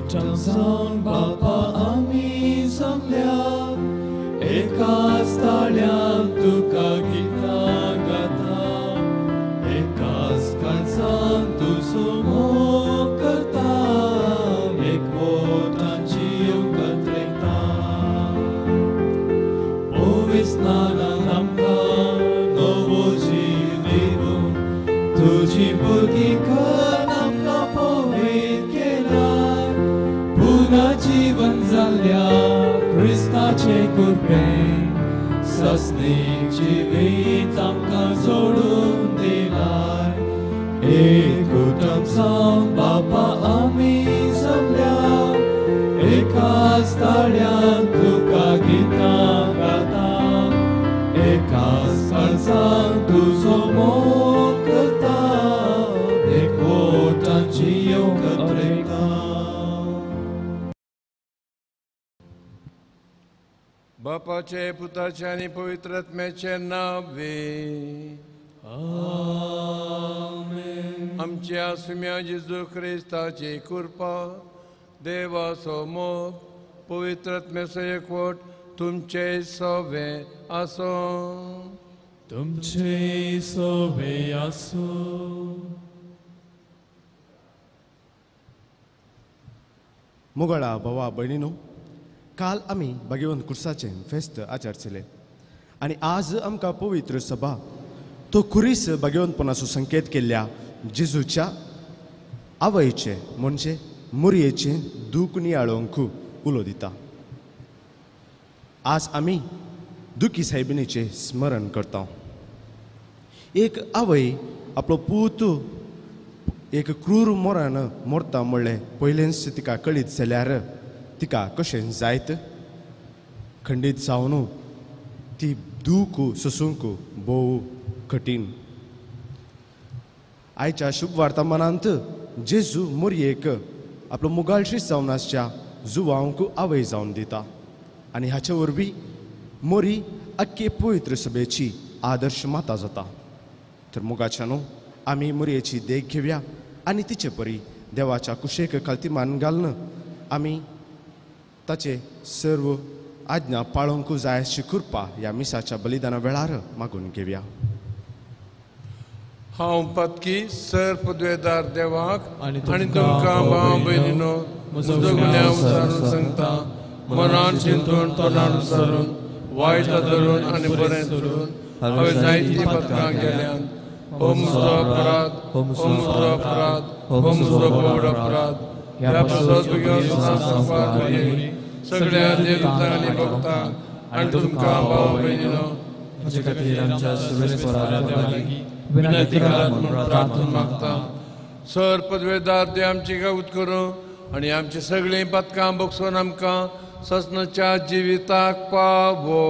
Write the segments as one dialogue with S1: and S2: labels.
S1: एकूटम जावन बापा आमी जमल्या, एकाच ताळ्यान तुका गितां गाता, एकाच काळजान तुजो मोग करता, एकवटान जीव कतरयता. पवित्र स्नानान आमकां नवो जीव दिवन तुजी भुरगीं कर आमकां पवित्र केला. पुनः जीवन जाल्ल्या क्रिस्ताचे कृपेन सस्नीक जिवीत आमकां जोडून दिलाय. एकूटम जावन बापा आमी जमल्या, एकाच ताळ्यान तुका गितां गाता, एकाच काळजान तुजो मोग करता, एकवटान जीव कतरयता.
S2: बापाचे पुताचे आनी पवित्र आत्म्याचे नावे
S1: आमेन.
S2: आमच्या सुम्या जेजू क्रिस्ताची कृपा, देवाचो मोग, पवित्र आत्म्याचो एकवट तुमचे सवे आसूं.
S1: तुमचे सवे आसूं.
S3: मोगळा भावा भयणीनो, काल आमी भाग्यवंत कुर्साचें फेस्त आचरचेलें आनी आज आमकां पवित्र सभा तो खुरीस भाग्यवंतपणाचो संकेत केल्ल्या जेजूच्या आवयचें म्हणजे मोरयेचें दूख नियाळोवंक उलो दिता. आज आमी दुखी सायबिणीचें स्मरण करता. एक आवय आपलो पूत एक क्रूर मरण मरता म्हणलें पयलेंच तिका कळीत जाल्यार तिका कशें जायत? खंडीत जावन ती दूख सोसूंक भोव कठीण. आयच्या शुभ वर्तमानांत जेजू मोरयेक आपलो मुगाळशी जावन आसच्या जुवांक आवय जावन दिता आनी हाचे वरवीं मोरी अख्खे पवित्र सभेची आदर्श माता जाता. तर मोगाच्या न्हू आमी मोरयेची देख घेवया आनी तिचे परी देवाच्या कुशेक खालती मान घालून आमी ताचे सर्व आज्ञा पाळोवंक जाय अशी कृपा ह्या मिसाच्या बलिदाना वेळार मागून घेवया.
S2: हांव पातकी सर पदवेदार देवाक आनी तुमकां भाव भयणीनो म्हजो गुन्यांव विचारून सांगता, मनान चिंतून तोंडान विचारून वायट धरून आनी बरें सोडून हांवें जायतीं पदकां केल्यांत. हो म्हजो अपराध, हो म्हजो अपराध, हो म्हजो व्हड अपराध. ह्या पासत बेगीन सगळ्या देवतांक आनी भक्तांक आनी तुमकां भाव भयणीनो
S1: म्हजे खातीर आमच्या सर्वेस्परा लागीं
S2: विनंती करात म्हूण प्रार्थना मागता. सर पदवेदार देव आमची गावत करूं आनी आमची सगळीं पदकां बगसून आमकां ससनाच्या जिविताक पावो.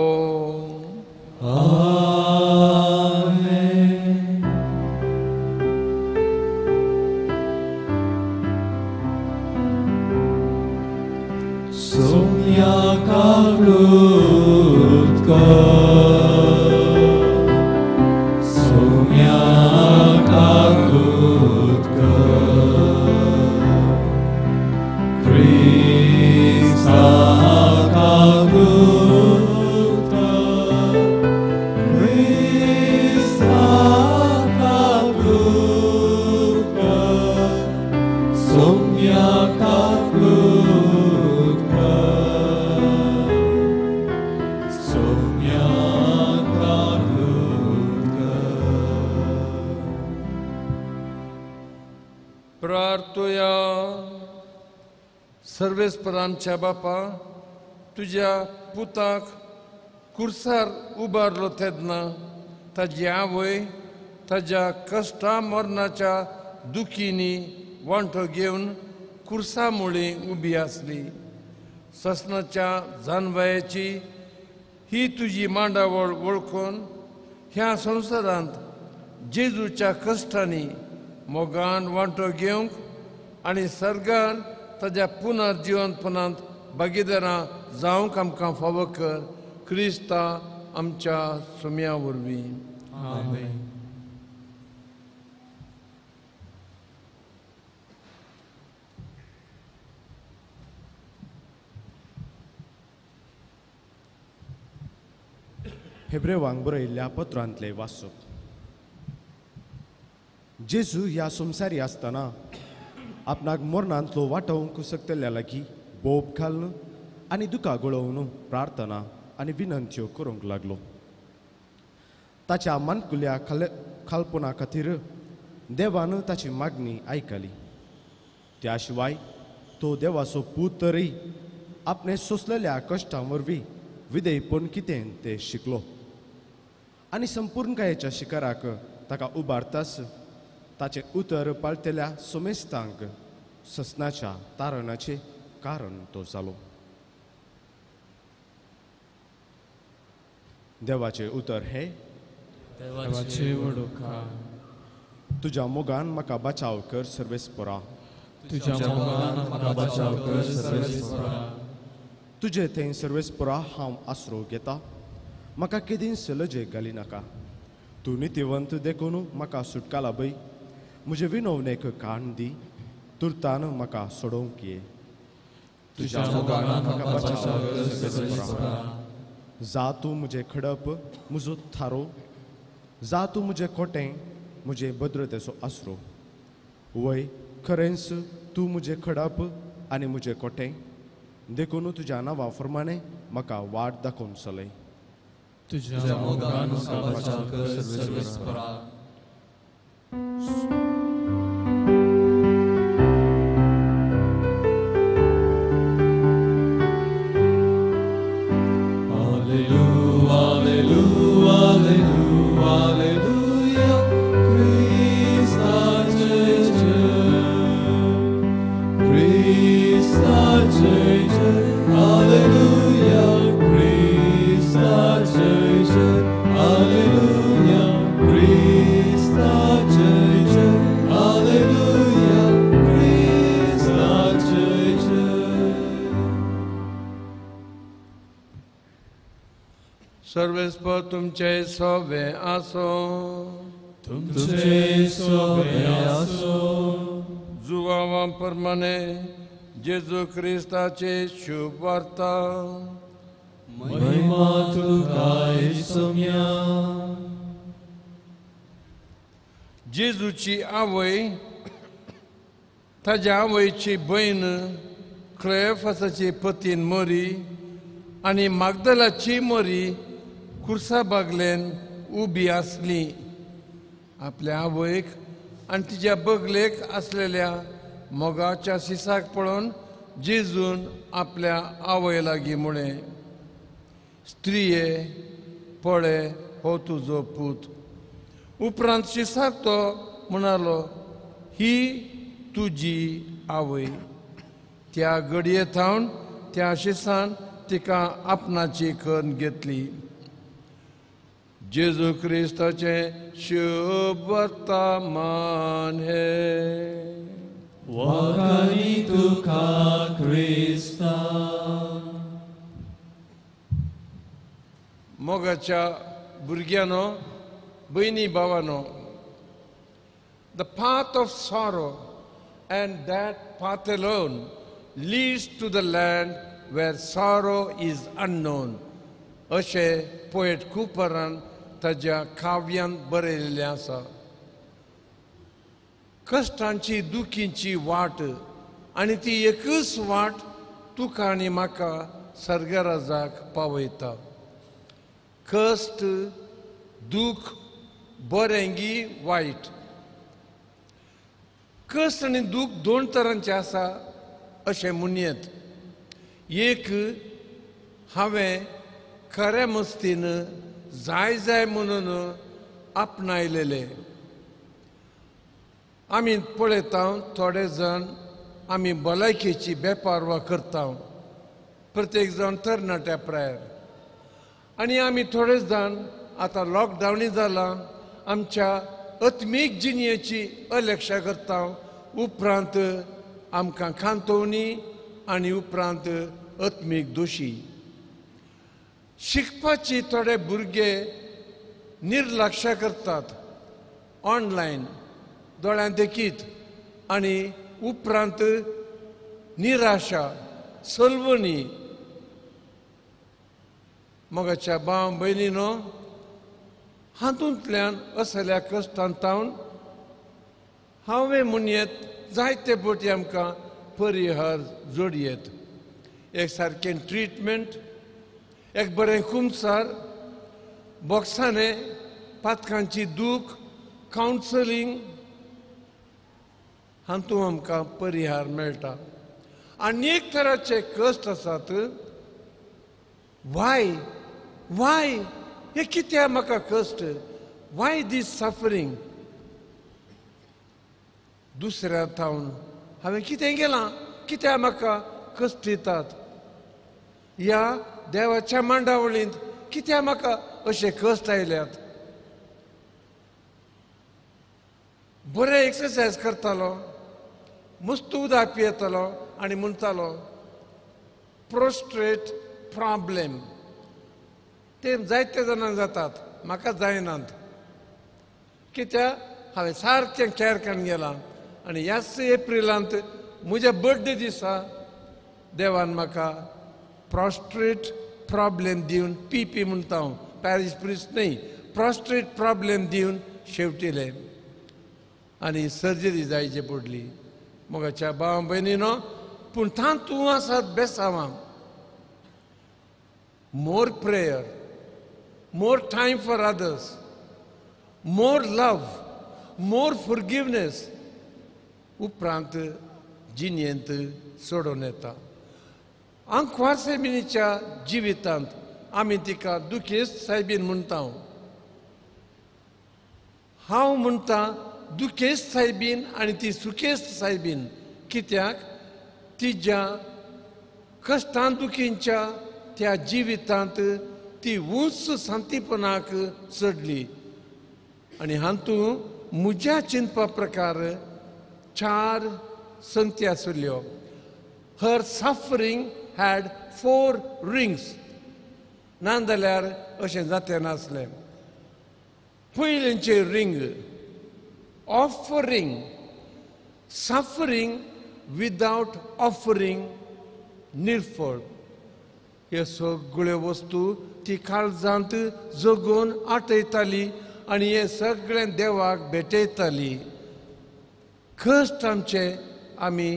S1: आमेन. सोम्या काकूत कर, सोम्या काकूत कर, क्रिस्ता काकूत कर, क्रिस्ता काकूत कर, सोम्या काकूत कर, सोम्या काकूत कर.
S2: प्रार्थुया. सर्वेस्पर आमच्या बापा, तुज्या पुताक कुर्सार उबारलो तेन्ना ताजी आवय ताज्या कश्टा मरणाच्या दुखींनी वांटो घेवन कुर्सा मुळी उबी आसली. ससनाच्या जानवयाची ही तुजी मांडावळ वळखून ह्या संवसारांत जेजूच्या कश्टांनी मोगान वांटो घेवंक आनी सर्गान ताज्या पुनर्जिवनपणांत भागीदारां जावंक आमकां फावो कर. क्रिस्ता आमच्या सुम्या वरवीं.
S1: आमेन.
S3: हेब्रेवांक बरयल्ल्या पत्रांतलें वाचप. जेजू ह्या संवसारी आसतना आपणाक मरणांतलो वाटोवंक शकतल्या लागीं बोब घालून आनी दुकां गळोवन प्रार्थना आनी विनंत्यो करूंक लागलो. ताच्या मानकुल्या खालपणा खातीर देवान ताची मागणी आयकली. त्या शिवाय तो देवाचो पूत तरी आपणे सोंसलेल्या कश्टां वरवीं विधेयपण कितें तें शिकलो आनी संपूर्णकायेच्या शिखराक ताका उबारताच ताचें उतर पाळटल्या सोमेस्तांक ससनाच्या तारणाचें कारण तो जालो. देवाचें उतर हें
S1: देवाचे वडोखा.
S3: तुज्या मोगान म्हाका बचाव कर सर्वेस्परा.
S1: तुज्या मोगान म्हाका बचाव कर सर्वेस्परा.
S3: तुजे थंय सर्वेस्परा हांव आसरो घेता, म्हाका केदींच लजे घाली नाका. तूं नितीवंत देखून म्हाका सुटका लाभय, म्हजे विनवणेक कान दी, तुर्तान म्हाका सोडोवंक ये.
S1: तुज्या मोगान म्हाका बचाव कर सर्वेस्परा.
S3: जा तूं म्हजें खडप, म्हजो थारो, जा तूं म्हजें कोटें, म्हजे भद्रतेचो आसरो. वय खरेंच तूं म्हजें खडप आनी म्हजें कोटें, देखून तुज्या नांवा प्रमाणें म्हाका वाट दाखोवन चलय.
S1: तुज्या मोगान म्हाका बचाव कर सर्वेस्परा.
S2: सर्वेस्पर तुमचे सोवे आसो.
S1: तुमचे सोवे आसो.
S2: जुवावा प्रमाणे जेजू क्रिस्ताचे शुभ वार्ता.
S1: महिमा तुका येसुम्या.
S2: जेजूची आवय ताज्या आवयची भयण क्लेफासाची पतीन मरी आनी मागदलाची मरी कुर्सा बागलेन उबी आसली. आपल्या आवयक आनी तिच्या बगलेक आसलेल्या मोगाच्या सिसाक पळोवन जेजून आपल्या आवय लागीं म्हळें, स्त्रिये पळय हो तुजो पूत. उपरांत शिसाक तो म्हणालो, ही तुजी आवय. त्या घडये थावन त्या शिसान तिका आपणाची करून घेतली. जेजू क्रिस्ताचें शुभ वर्तमान हें.
S1: वखाणी तुका क्रिस्ता.
S2: मोगाच्या भुरग्यांनो, भयणी भावानो, the path of sorrow and that path alone leads to the land where sorrow is unknown, अशें पोएट कुपरान ताज्या काव्यांत बरयल्लें आसा. कश्टांची दुखींची वाट आनी ती एकूच वाट तुका आनी म्हाका सर्गराजाक पावयता. कश्ट, दूख, बरें गी वायट. कश्ट आनी दूख दोन तरांचें आसा अशें म्हणयेत. एक, हांवें खऱ्या मस्तीन जाय जाय म्हणून आपणायलेलें. आमी पळयता थोडे जाण आमी भलायकेची बेपारवा करता, प्रत्येक जाण तरणाट्या प्रायर, आनी आमी थोडे जाण आतां लॉकडावनूय जालां, आमच्या आत्मीक जिणेची अलेक्षा करता. उपरांत आमकां खांतोवणी आनी उपरांत आत्मीक दोशी. शिकपाची थोडे भुरगे निर्लक्ष करतात ऑनलायन दोळ्यां देखीत, आनी उपरांत निराशा, सलवणी. मोगाच्या भाव भयणीनो, हातूंतल्यान असल्या कश्टान तावन हांवें म्हणयेत जायते फावटी आमकां परिहार जोडयेत. एक सारकें ट्रिटमेंट, एक बरें कुमसार, बॉक्सांनी पातकांची दूख, कावन्सलिंग, हातूंत आमकां परिहार मेळटा. आनी एक तराचे कश्ट आसात. वाय वाय हे कित्याक म्हाका कश्ट, वाय दीस सफरींग? दुसऱ्या थावन हांवें कितें केलां, कित्याक म्हाका कश्ट दितात? ह्या देवाच्या मांडावळींत कित्याक म्हाका अशे कश्ट आयल्यात? बरें एक्सरसायज करतालो, मस्त उदक पियेतालो आनी म्हणटालो प्रोस्ट्रेट प्रॉब्लेम. ते जायते जाणांक जातात, म्हाका जायनात. कित्याक हांवें सारकें कॅर करून गेलां. आनी ह्याच एप्रिलांत म्हज्या बर्थडे दिसा देवान म्हाका प्रोस्ट्रेट प्रॉब्लेम दिवन, पी पी म्हणटा हांव, पॅरीस प्रिस्ट न्हय, प्रोस्ट्रेट प्रॉब्लेम दिवन शेवटिलें आनी सर्जरी जायची पडली. मोगाच्या भाव भयणीनो, पूण तातूंत आसात बेसांवां. More prayer, more time for others, more love, more forgiveness उपरांत जिणेंत सोडून येता. आंकवार सायबिणीच्या जिवितांत आमी तिका दुखेस्त सायबीन म्हणटा. हांव म्हणटा दुखेस्त सायबीन आनी ती सुखेस्त सायबीन. कित्याक तिज्या कश्टां दुखींच्या त्या जिवितांत ती उंच शांतीपणाक चडली. आनी हातूंत म्हज्या चिंतपा प्रकार चार संगती आशिल्ल्यो. Her suffering had 4 rings. ना जाल्यार अशें जातें नासलें. पयलेंचें ring offering, suffering without offering निर्फळ. ह्यो सगळ्यो वस्तू ती काळजांत जगोवन आटयताली आनी हें सगळें देवाक भेटयताली. कश्ट आमचे आमी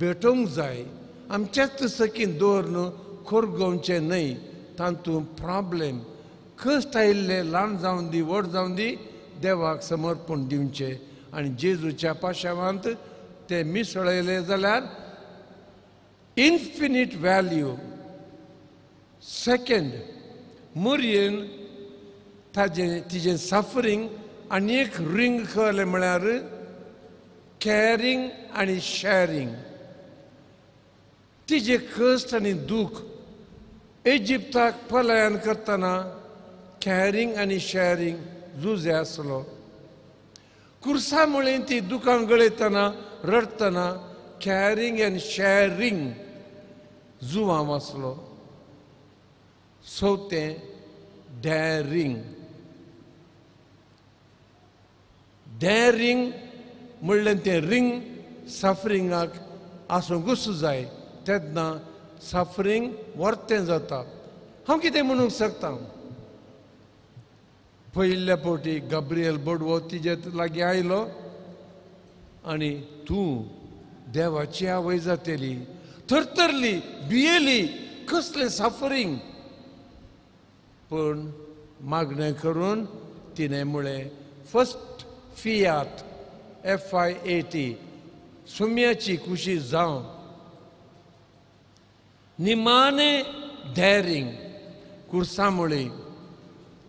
S2: भेटोवंक जाय, आमच्याच सकीन दवरून खोरगोवचें न्हय. तातूंत प्रॉब्लेम कश्ट आयिल्ले ल्हान जावन दी व्हड जावन दी देवाक समर्पण दिवचें आनी जेजूच्या पाशावांत ते मिसळयले जाल्यार इन्फिनीट व्हॅल्यू. सेकंड, मोरयेन ताजें तिजें सफरींग आनी एक रिंग कळ्ळें म्हळ्यार कॅरींग आनी शॅरींग. तिजें कश्ट आनी दूख इजिप्ताक पलायन करतना कॅरींग आनी शॅरींग जुजे आसलो. कुर्सा मुळे ती दुकान गळयतना रडटना कॅरींग आनी शॅरींग जुवाम आसलो. चवथें डॅरींग. डॅरींग म्हणलें तें रिंग सफरिंगाक आसूंकूच जाय, तेन्ना सफरींग वर्तें जाता. हांव कितें म्हणूंक शकता? पयल्या फावटी गाब्रियल बोडवो तिजे लागीं आयलो आनी तूं देवाची आवय जातली. थरथरली, भियेली, कसलें सफरींग. पूण मागणें करून तिणें म्हळें फस्ट फियात, FIAT, सुम्याची खुशी जावं. निमाणे डॅरींग कुर्सा मुळे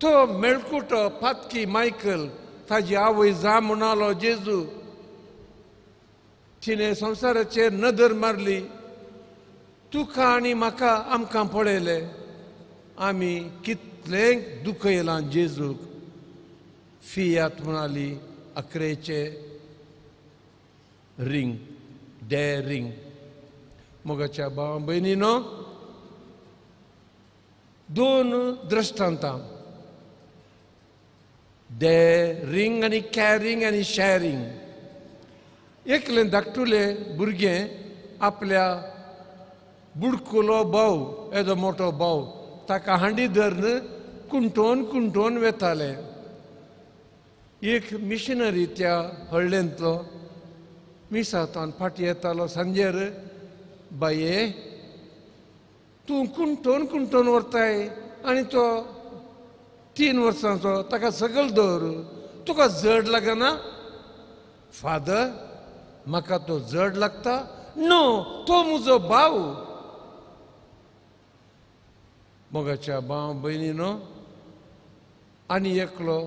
S2: तो मेळकुटो पातकी मायकल ताजी आवय जा म्हणालो जेजू. तिणें संवसाराचेर नदर मारली, तुका आनी म्हाका आमकां पळयलें, आमी कितलें दुखयलां जेजूक. फियात म्हणाली अकरेचे रिंग, डॅरींग. मोगाच्या भाव भयणीनो, दोन दृश्टांतां, डॅरींग आनी कॅरींग आनी शॅरींग. एकलें धाकटुलें भुरगें आपल्या बुडकुलो भाव, येदो मोटो भाव, ताका हांडी धरून कुंटोवन कुंटोवन वेतालें. एक मिशनरी त्या हळ्ळेंतलो मिसातान फाटी येतालो सांजेर, बाये तूं कुंटोन कुंटोन व्हरताय आनी तो 3 वर्सांचो ताका सकयल दवर, तुका जड लागना? फादर म्हाका तो जड लागता? नो, तो म्हजो भाव. मोगाच्या भाव भयणीनो, आनी एकलो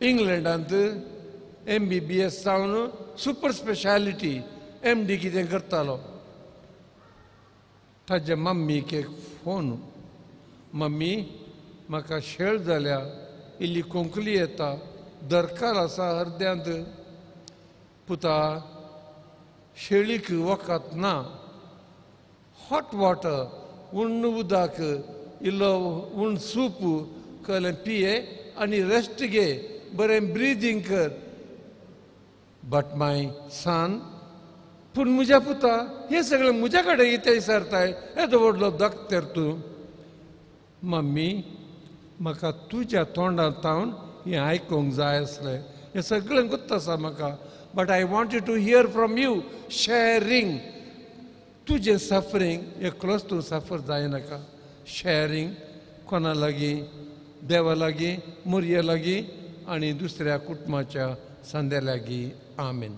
S2: इंग्लंडांत MBBS जावन सुपर स्पेशालिटी MD कितें करतालो. ताज्या मम्मीक एक फोन, मम्मी म्हाका शेळ जाल्या, इल्ली खोंकली येता, दरकार आसा हरद्यांत. पुता शेळीक वखद ना, हॉट वॉटर उण्ण उदक इल्लो उण सूप कळ्ळें पिये आनी रेस्ट घे, बरें ब्रिदींग कर. बट my सन, पूण म्हज्या पुता हें सगळें म्हज्या कडेन कितें विचारताय, येदो व्हडलो दोक्तर तूं. मम्मी म्हाका तुज्या तोंडांत हें आयकूंक जाय आसलें, हें सगळें गुत्त आसा म्हाका, but I wanted to hear from you sharing. तुजें सफरींग एकलोच तूं सफर जायनाका, शॅरींग कोणा लागीं, देवा लागीं, मोरये लागीं आनी दुसऱ्या कुटुंबाच्या संद्या लागीं. आमेन.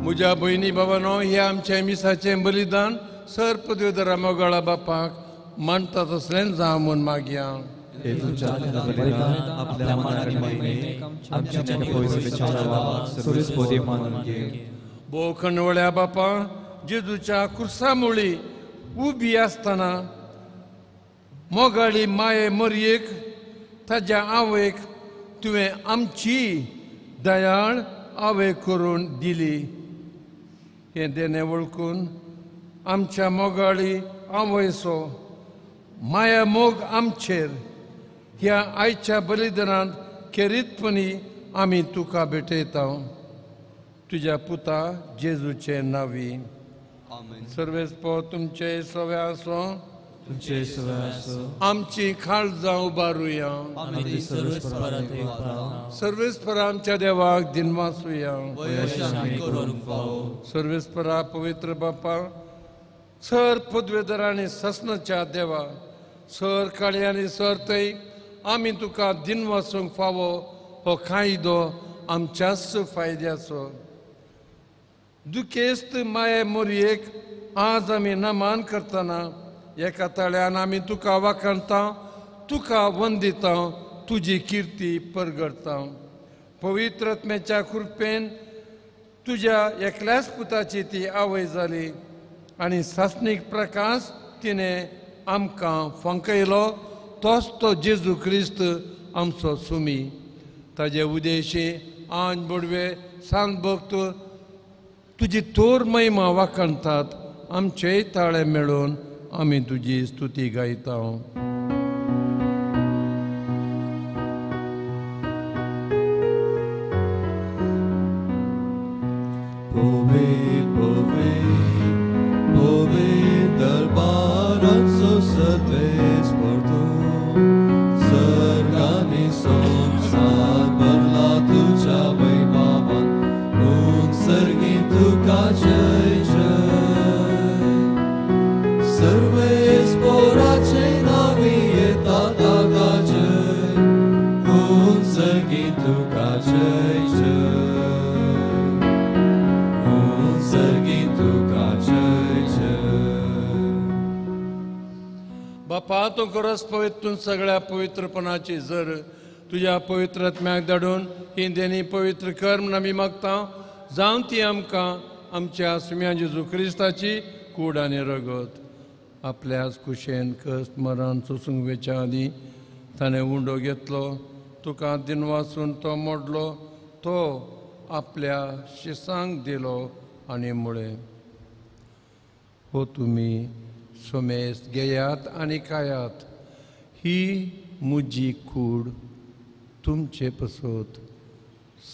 S2: म्हज्या भयणी बाबानो, हे आमच्या मिसाचें बलिदान सर पदवेधरा मोगाळा बापाक मानता तसलें जावं म्हूण मागया. भोव खंडवळ्या बापा, जेजूच्या कुर्सा मुळी उबी आसतना मोगाळी माये मरयेक ताज्या आवयक तुवें आमची दयाळ आवय करून दिली. हें देणें वळखून आमच्या मोगाळी आवयचो माया मोग आमचेर ह्या आयच्या बलिदानांत खेरीतपणी आमी तुका भेटयता, तुज्या पुता जेजूचे नांवी. सर्वेस्पो तुमचे सवे आसो, आमची काळजां उबारुया. सर्वेस्परा आमच्या देवाक दिनवासुया. सर्वेस्परा पवित्र बापा, सर पदवेधर आनी ससनाच्या देवा, सर काळी आनी सर थंय आमी तुका दिनवासूंक फावो हो कायदो आमच्याच फायद्याचो. दुखेस्त माये मोरयेक आज आमी नमान करतना एका ताळ्यान आमी तुका वाखाणता, तुका वंदिता, तुजी किर्ती परगडता. पवित्र आत्म्याच्या कृपेन तुज्या एकल्याच पुताची ती आवय जाली आनी सासणीक प्रकाश तिणें आमकां फांकयलो, तोच तो जेजू क्रिस्त आमचो सुमी. ताजे उदेशी आन बोडवे सांत भक्त तुजी थोर महिमा वाखाणतात, आमचेय ताळे मेळून आमी तुजी स्तुती गायता.
S1: जय जय सर्वेस्पोराचे नावी येता ताका जय उंचगी तुका जय जय उंचगी तुका जय जय.
S2: बापा तूं खरोच पवित्र सगळ्या पवित्रपणाची जर तुज्या पवित्र आत्म्याक धाडून ही देणी पवित्र कर म्हूण आमी मागता जावन ती आमकां आमच्या सुम्या जेजू क्रिस्ताची कूड आनी रगत. आपल्याच कुशेन कश्ट मरण सोसूंक वेच्या आदीं ताणें उंडो घेतलो, तुका दिनवासून तो मोडलो, तो आपल्या शिसांक दिलो आनी म्हळें, हो तुमी सोमेस्त घेयात आनी खायात, ही म्हजी कूड तुमचे पसत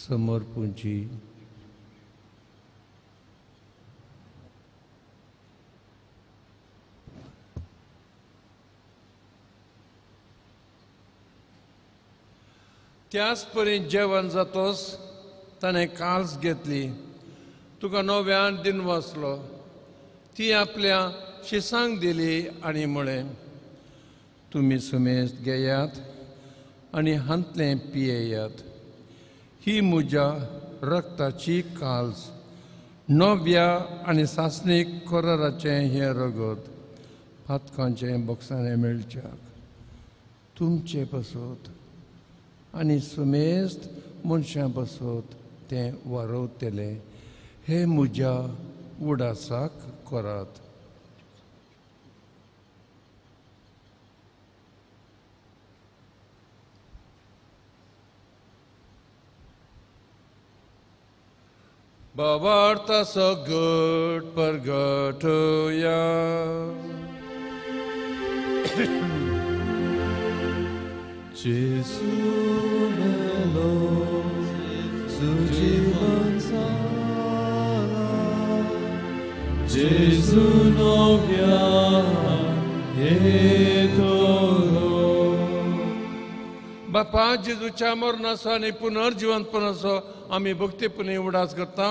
S2: समर्पूंची. त्याच परी जेवण जातोच ताणें काल्स घेतली, तुका नव्यान दिन वाचलो, ती आपल्या शिसांक दिली आनी म्हळें, तुमी सुमेस्त घेयात आनी हांतलें पियेयात, ही म्हज्या रक्ताची काल्स, नव्या आनी सासणीक कराराचें हें रगत पातकांचें बक्षाणें मेळच्याक तुमचे पसत आनी सुमेस्त मनशां पसत तें वारवतलें. हे म्हज्या उडासाक करात. बाबार्थाचो घट परगटया.
S1: जेजू मेलो सुजीवन जाला, जेजू नव्या येतलो.
S2: बापा जेजूच्या मरणाचो आनी पुनर्जिवंतपणाचो आमी भक्तीपणी उडास करता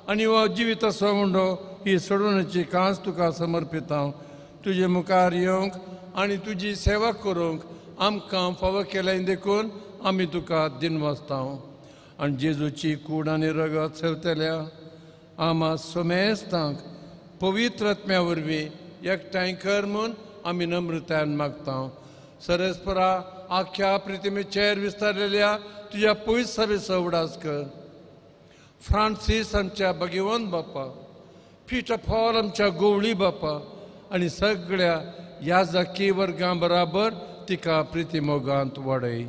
S2: आनी हो जिविताचो मुंडो ही सोडवण्याची कांस तुका समर्पिता. तुजे मुखार येवंक आनी तुजी सेवा करूंक आमकां फावो केलें देखून आमी तुका दिनवासता. आनी जेजूची कूड आनी रगत सेवतल्या आमा सोमेस्तांक पवित्र आत्म्या वरवीं एकठांय कर म्हूण आमी नम्रतायेन मागता. सरस्परा आख्या प्रितिमेचेर विस्तारलेल्या तुज्या पयस सभेचो उडास कर. फ्रांसीस आमच्या भगवंत बापा, पीटर पॉल आमच्या गोवळी बापा आनी सगळ्या याजकी वर्गां बराबर तिका प्रितिमोगांत वाडय.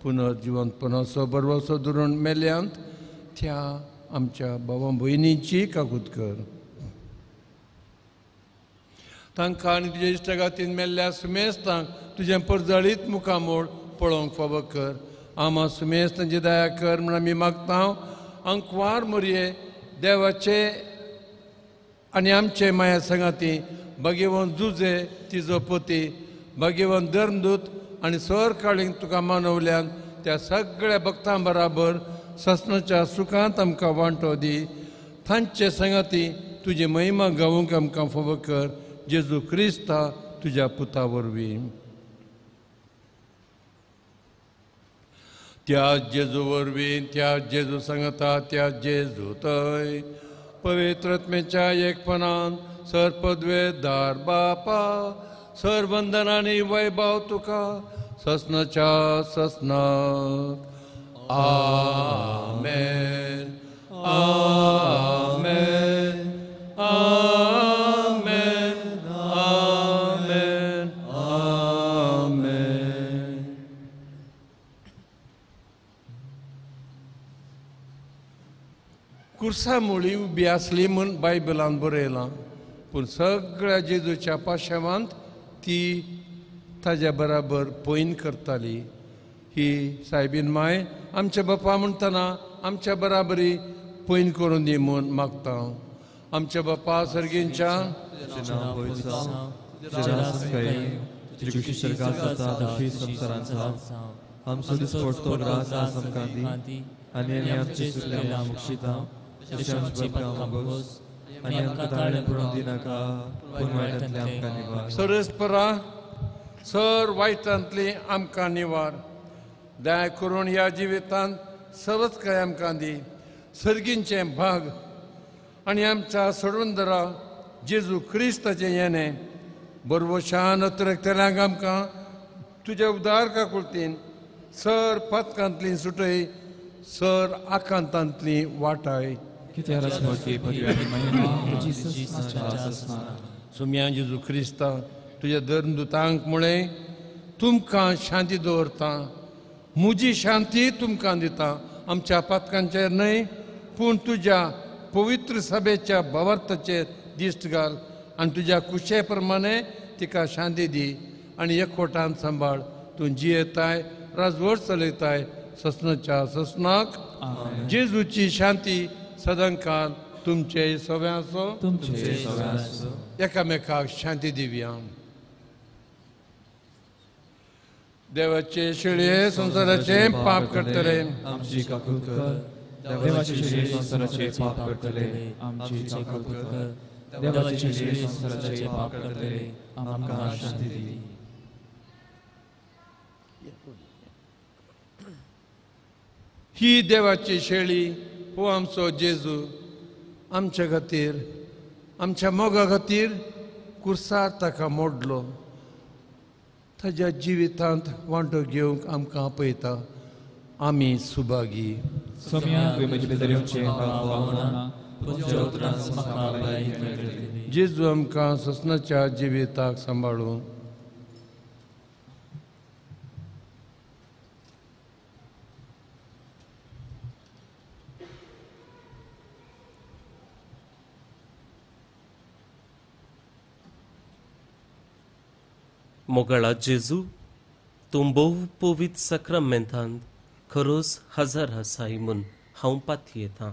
S2: पुनर्जिवंतपणाचो बरवसो धरून मेल्यांत त्या आमच्या बाबा भयणींची काकूत कर. तांकां आनी तुज्या इश्टागातीन मेल्ल्या सुमेस्तांक तुजें परजळीत मुखामोळ पळोवंक फावो कर. आमा सुमेस्तांची दया कर म्हूण आमी मागता. अंकवार मोरये देवाचे आनी आमचे माया संगाती भगवंत जुजे तिजो पती भगवंत धर्मदूत आनी सर काळींक तुका मानवल्यान त्या सगळ्या भक्तां बराबर ससनाच्या सुखांत आमकां वांटो दी. तांचे संगाती तुजी महिमा गावूंक आमकां फावो कर. जेजू क्रिस्ता तुज्या पुता वरवीं. त्या जेजू वरवीं, त्या जेजू सांगता, त्या जेजू थंय पवित्र आत्म्याच्या एकपणान सर पदवेदार बापा सर वंदन आनी वैभव तुका ससनाच्या ससनाक. आमेन आमेन आमेन आमेन आमेन. कुर्सा मुळी उबी आसली म्हूण बायबलान बरयलां, पूण सगळ्या जेजूच्या पाशेवांत ती ताज्या बराबर पयन करताली. ही सायबीन माय आमच्या बापा म्हणटना आमच्या बराबरी पयन करून दी म्हूण मागता. आमच्या बापा सर्गींच्या
S1: आनी आमचे सुकलेल्या मुक्षिता तशें आमचे पातकां भोगोस आनी आमकां ताळें पडूंक दिनाका, पूण वायटांतलें आमकां निवार.
S2: सरस्परा सर वायटांतली आमकां निवार. दया करून ह्या जिवितांत सरसकाय आमकां दी. सर्गींचें भाग आनी आमच्या सोडवंदरा जेजू क्रिस्ताचें येणें बरवशान अतरकतल्यांक आमकां तुज्या उदार काकुळतीन सर पातकांतली सुटय, सर आकांतांतली वाटाय. सुम्या जेजू क्रिस्ता तुज्या धर्मदुतांक म्हळें, तुमकां शांती दवरता, म्हजी शांती तुमकां दिता. आमच्या पातकांचेर न्हय पूण तुज्या पवित्र सभेच्या भावार्थाचेर दिश्ट घाल आनी तुज्या कुशे प्रमाणे तिका शांती दी आनी एकवटान सांबाळ. तूं जियेताय, राजवट चलयताय ससनाच्या ससनाक. जेजूची शांती सदांकाल तुमचे सगळ्यां आसो. एकामेकाक शांती दिवया. देवाचे शेळये संवसाराचें पाप करतले,
S1: आमची काकूत कर. देवाचे शेळये संवसाराचें पाप करतले, आमची काकूत कर. देवाचे शेळये संवसाराचें पाप करतले, आमकां शांती दी.
S2: ही देवाची शेळी हो आमचो जेजू आमच्या खातीर, आमच्या मोगा खातीर कुर्सार ताका मोडलो. ताज्या जिवितांत वांटो घेवंक आमकां आपयता. आमी सुभागी. जेजू आमकां ससनाच्या जिविताक सांबाळूं.
S4: मोगाळा जेजू, तूं भोव पवित्र साक्रामेंतांत खरोच हजार आसाय म्हूण हांव पातयेतां.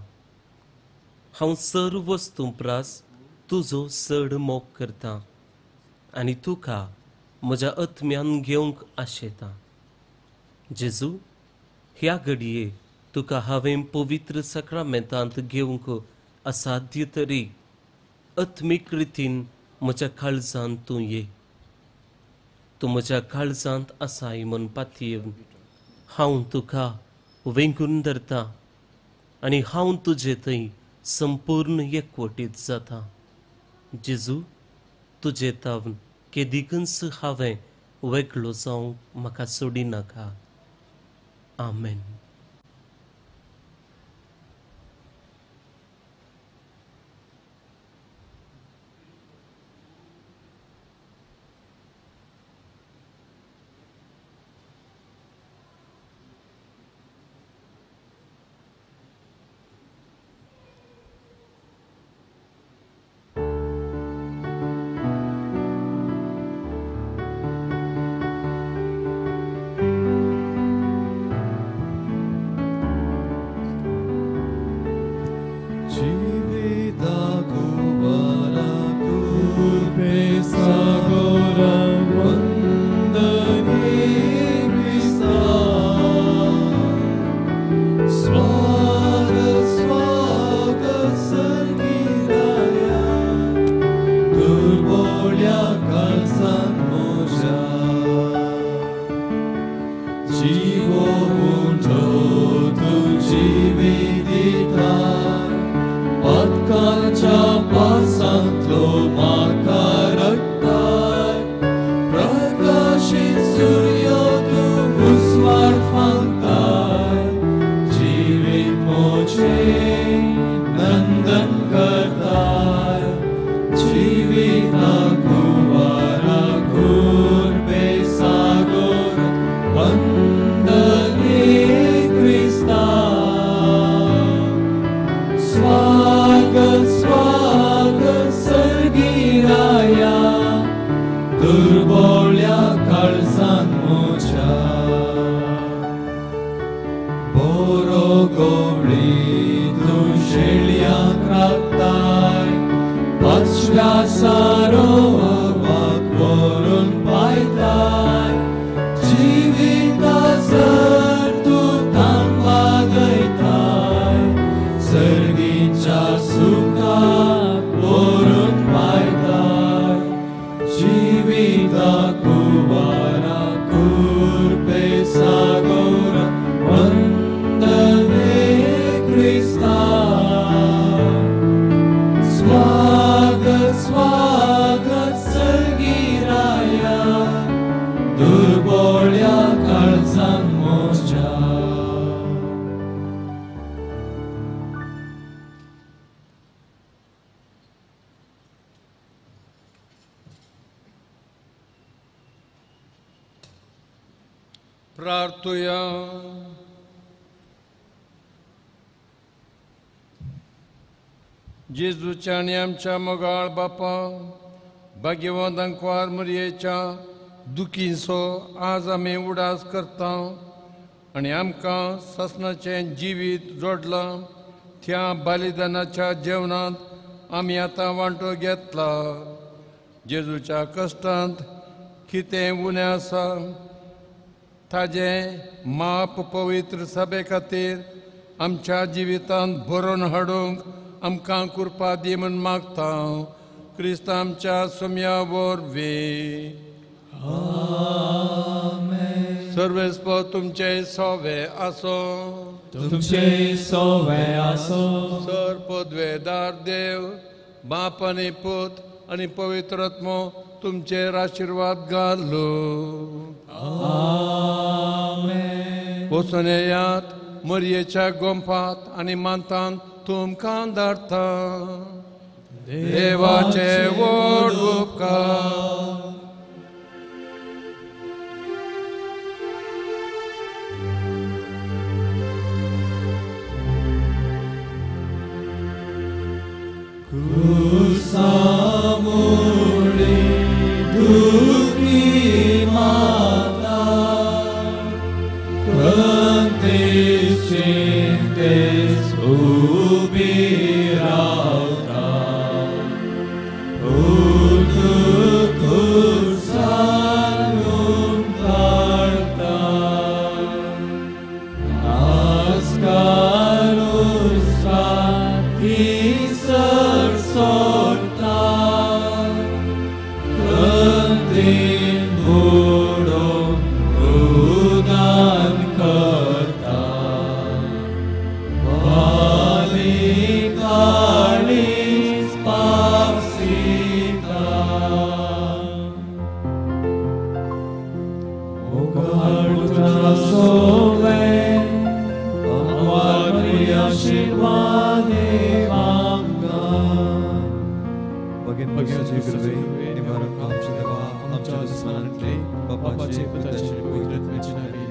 S4: हांव सर वस्तूं प्रास तुजो चड मोग करतां आनी तुका म्हज्या आत्म्यान घेवंक आशेतां. जेजू, ह्या घडये तुका हांवें पवित्र साक्रामेंतांत घेवंक असाध्य तरी आत्मीक रितीन म्हज्या काळजांत तूं ये. तूं म्हज्या काळजांत आसाय म्हूण पातयेवन हांव तुका वेंगून धरता आनी हांव तुजे थंय संपूर्ण एकवटीत जाता. जेजू, तुजे तावन केदिकूच हांवें वेगळो जावंक म्हाका सोडिनाका. आमेन.
S1: सुखा
S2: प्रार्थुया. जेजूच्या आनी आमच्या मोगाळ बापा, भाग्यवंत आंकवार मरयेच्या दुखींचो आज आमी उडास करता आनी आमकां सासणाचें जिवीत जोडलां त्या बलिदानाच्या जेवणांत आमी आतां वांटो घेतला. जेजूच्या कश्टांत कितें उणें आसा ताजें माप पवित्र सभे खातीर आमच्या जिवितांत भरोवन हाडूंक आमकां कृपा दी म्हूण मागता. क्रिस्त आमच्या सोम्या वरवीं. सर्वेस्पर तुमचे सोवे आसो.
S1: तुमचे सोवे आसो.
S2: सर पदवेदार देव बाप आनी पूत आनी पवित्र आत्मो तुमचेर आशिर्वाद घालो.
S1: आमेन.
S2: वचून येयात मरयेच्या गोंपात आनी मानतान तुमकां धाडटा. देवाचे व्हड उपकार.
S1: कुसामुळे दुखी माता खंतेस चिंतेस उबी रावता. पूत कुसारून काडता नासकारुसा ती सोडता. खंतीन बुडोवन रुदान करता. वाली काळीज पापसिता. मुखार पुत्रा सोवे आंकवार मरिया आशिर्वाद आमकां.
S5: भगीन कृपे निवारक आमचे देवा आमच्या दुस्मनांतले बापाचे पुताचे पवित्र आत्म्याचे नावे.